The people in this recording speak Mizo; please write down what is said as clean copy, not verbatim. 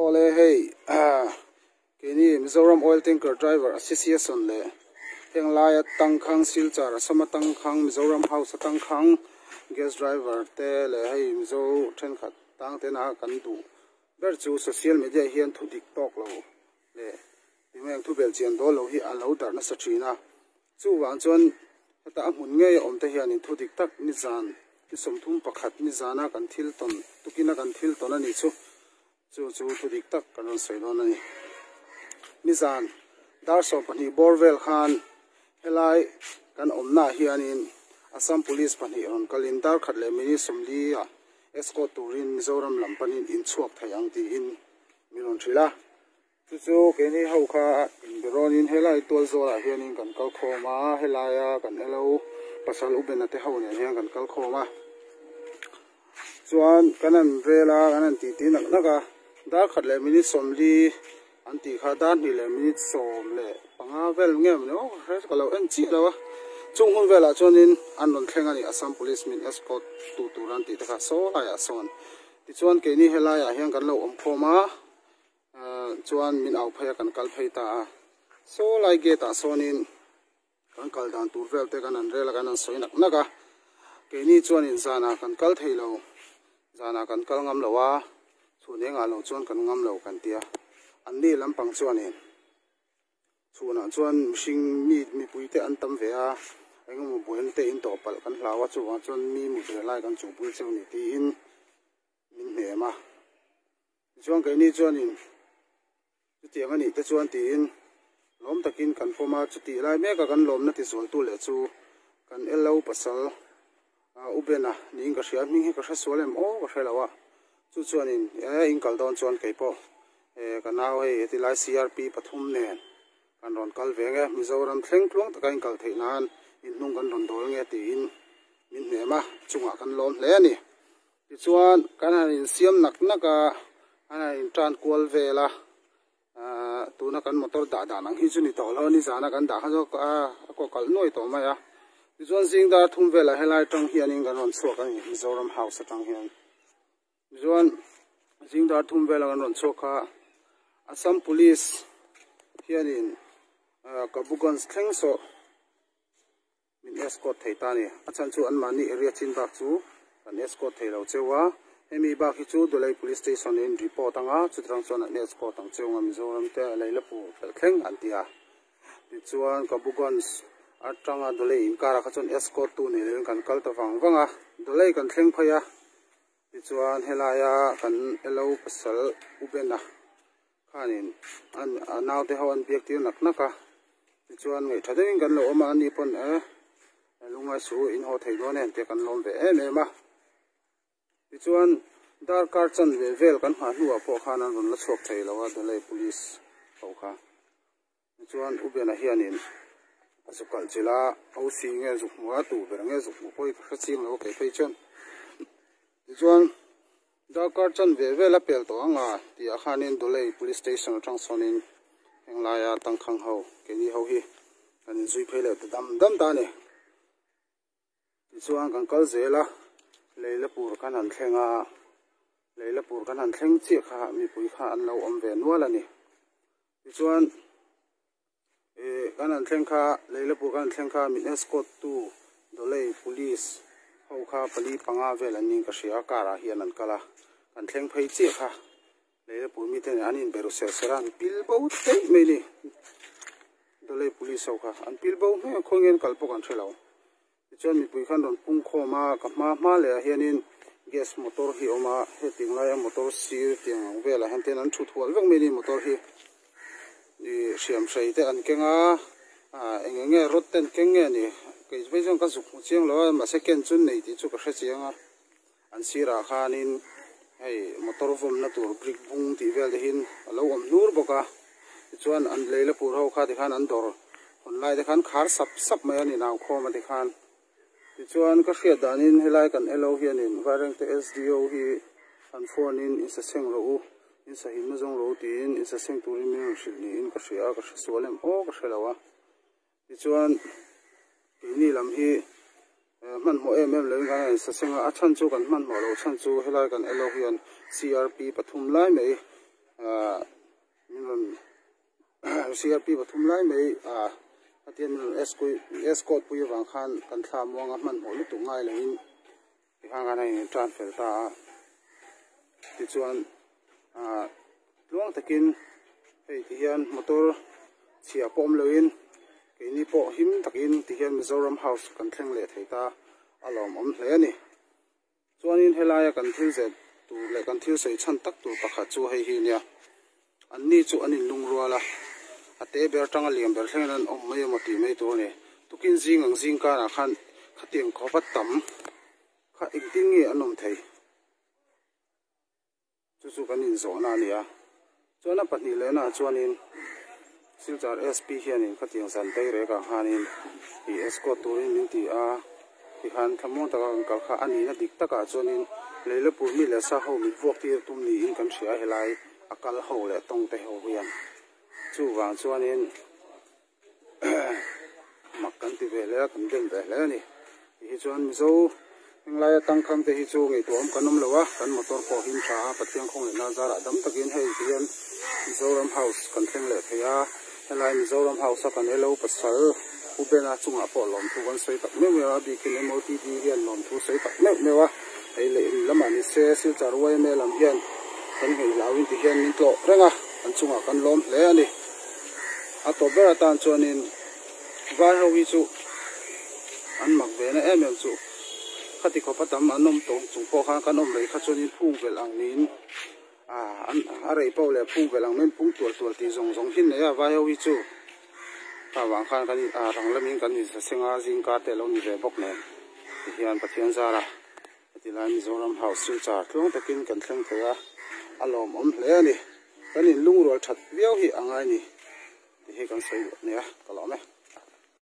Awle hei keini Mizoram Oil Tanker Driver Association leh heng laia tangkhang Silchar Assam-a tangkhang Mizoram House-a tangkhang Gas Driver te leh hei Mizo thenkhat tang tena kan duh ber chu social media hian thu dik tawk lo leh tinge ang thu belhchian dawl lo hi a lo darh nasa thin a. Chuvang chuan heta a hmun ngei a awm te hianin thu dik tak nizan ni 31 nizana kan thil tawn tukina kan thil tawn a nih chu chu chu thu dik tak kan rawn sawi dawn a ni. Nizan dar 12 bawr vel khan helai kan awmnaah hianin Assam Police pahnih rawn kalin dar khat leh minute 40 ah escort turin Mizoram lam panin inchhuak thei ang tiin min rawn hrilh a. Chu chu keini ho kha inberawnin helai tual zawlah hianin kan kal khawm a, helaia kan elo pasal Ubena te ho nen hian kan kal khawm a. Chuan kan han rel a, kan han titi nak nak a, dar khat leh minute 40 an tih kha dar hnih leh minute 15 vel nge maw ni aw ka hre ka lo en chiah lo a. Chung hun velah chuanin an rawn thleng a ni Assam Police min escort tu tur an tih te kha saw laiah sawn. Tichuan keini helaiah hian kan lo awm khawm a. Chuan min au phei a kan kal phei ta a saw lai gate ah sawnin kan kal dan tur vel te kan han rel a kan han sawi nak nak a keini chuanin zanah kan kal thei lo zanah kan kal ngam lo a chhun engah lo chuan kan ngam lo kan tia an ni lampang chuanin chhunah chuan mihring mi mipui te an tam ve a engemaw buaina te in tawh palh kan hlau a chuvang chuan mi mu ve lai kan chungpui cheu ni tiin min hnem a. Tichuan keini chuanin chutiang a nih te chuan tiin lawm takin kan pawm a, chutih lai meka kan lawmna tizualtu leh chu kan LO pasal U Bena niin ka hria, hming hi ka hre sual em aw ka hre lo a, chu chuanin e in kal dawn chuan keipawh e ka nau hei heti lai CRP pathum nen kan rawn kal ve nge, Mizoram thleng tluang taka in kal theih nan in hnung kan rawn dawl nge tiin min hnem a, chungah kan lawm hle a ni. Tichuan kan han insiam nak nak a, an han intan kual vel a, ahh tuna kan motor dah dan ang hi chu ni tawh lo a, nizana kan dah kha chu a kaw kalh nuai tawh mai a. Tichuan zing dar thum velah helai atang hianin kan rawn chhuak a ni, Mizoram House atang hian. Tichuan zing dar thum velah kan rawn chhuak kha Assam Police hianin ahh Kabuganj thleng sawh. Min escort thei ta a ni. A chhan chu anmahni area chin bak chu kan escort thei lo cheu a. Hemi bak hi chu Dulai Police Station in report anga chutirang chuan an escort ang cheu anga Mizoram te a Leilapur fel thleng an ti a. Tichuan Kabuganj atanga Dulai inkar ah kha chuan escort tu nei loin kan kal ta vang vang a. Dulai kan thleng phei a. Tichuan helaia kan elo pasal U Bena khanin an a naute ho an biak tir nak nak a tichuan ngaih tha deuhin kan lo awm a ani pawn e lungngai suh u in haw thei dawn em tih kan lawm ve em em a tichuan darkar chanve vel kan nghah hnuah pawh khan an rawn la chhuak thei lo a Delhi police ho kha tichuan U Bena hianin a zuk kalh chilh a OC nge zuk hmu a tu ber nge zuk hmu pawh hi ka hre ching lo a kei phei chuan tichuan. Darkar chan ve vel a pel tawh ang a tih ah khanin Dulei Police Station atang sawnin heng laia tangkhang ho keini ho hi kan inzui phei leh ta dam dam ta a ni. Tichuan kan kal zel a, Leilapur kan han thleng a, Leilapur kan han thleng chiah kha mipui kha an lo awm ve nual a ni. Tichuan Ih kan han thleng kha Leilapur kan han thleng kha min escort tu Dawlei police ho kha pali panga vel an niin ka hria a car ah hian an kal a kan thleng phei chiah kha Leilapur mite nen an inbe ru ser ser a an pil bo daih mai a ni Dawlei police ho kha an pil bo hmel khawi nge an kal pawh kan hre lo. Tichuan mipui khan rawn pung khawm a, ka hma hma leh ah hianin gas motor hi a awm a, hetiang laia motor sir tiang ang velah hian ten an thut hual vek mai a ni motor hi ih hriam hrei te an keng a, ah eng eng nge rod te an keng nge ni kei phei chuan ka zuk hmu chiang lo a mahse ken chu nei tih chu ka hre chiang a, an sirah khanin hei motor vawmna tur brick bung tih vel te hian a lo awm hnur bawk a tichuan an leila pur ho kha tikhan an dawr hawn lai te khan khar sap sap mai a ni nau khawm a tikhan tichuan ka hriat danin helai kan elo hianin Vairengte SDO hi an phone in insaseng rawh u insahimna zawng rawh u tiin insaseng turin min rawn hrilh niin ka hria a ka hre sual em aw ka hre lo a. Tichuan keini lam hi hmanhmawh em em loin kan rawn saseng a, a chhan chu kan hmanhmawh loh chhan chu helai kan elo hian CRP pathum lai mai. Ahh min rawn CRP pathum lai mai ahh khatia min rawn escort pui avang khan kan thla muanga hmanhmawh lutuk ngai loin tikhan khan a in tan fel ta a. Tichuan ahh tluang takin hei ti hian motor chhia pawh awm loin keini pawh him takin ti hian Mizoram house kan thleng leh thei ta a lawmawm hle a ni. Chuanin helaia kan thil zet tur leh kan thil sawi chhan tak tur pakhat chu hei hi nia. Anni chu an inlungrual a, a te ber atanga lian ber thlengin an awm mai emaw tih mai tur a ni. Tukin zing ang zing karah khan khatiang khawpa tam kha engtin nge an awm thei? Chu chu kan inzawhna a ni a. Chuan a pahnih lehnaah chuanin Silchar SP hianin khatiang zan dairek ah khanin ih escort turin min ti a, tikhan thlamuang taka kan kal kha a nihna dik takah chuanin Leilapur mi leh sa ho min vuak tir tum niin kan hria a helai a kal ho leh tawng te ho hian. Chuvang chuanin mak kan ti ve hle a, kan dem ve hle a ni. Ti hi chuan Mizo henglaia tangkhang te hi chu ngaihtuahawm kan awm lo a, kan motor pawh him tha a, Pathian khawngaihna zarah dam takin hei ti hian Mizoram House kan thleng leh thei a, helai Mizoram House a kan elo pasal Pu Bena chungah pawh lawmthu kan sawi tak meuh meuh a, a bikin MOTD hian lawmthu sawi tak meuh meuh a, hei leh in lamah ni se Silchar yma lam hian kan ngaihhlauhin ti hian min tlawh reng a, an chungah kan lawm hle a ni. A tawp ber atan chuanin vai ho hi chu an mak ve na em em chu khati khawp a tam an awm tawng chung pawh khan kan awm rei kha chuanin phung velh ang niin ah an a rei pawh leh phung velh ang mai in pung tual tual tih zawng zawng hi nei a vai ho hi chu kha vang khan kan ah rang lamin kan insa seng a zingkar te a lo ni ve bawk nen tihian Pathian zara Heti lai Mizoram House Silchar tluang takin kan thleng thei a, a lawmawm hle a ni. Kan inlungrual that viau hi a ngai ni tih hi kan sawi duh a nia, ka lawm e.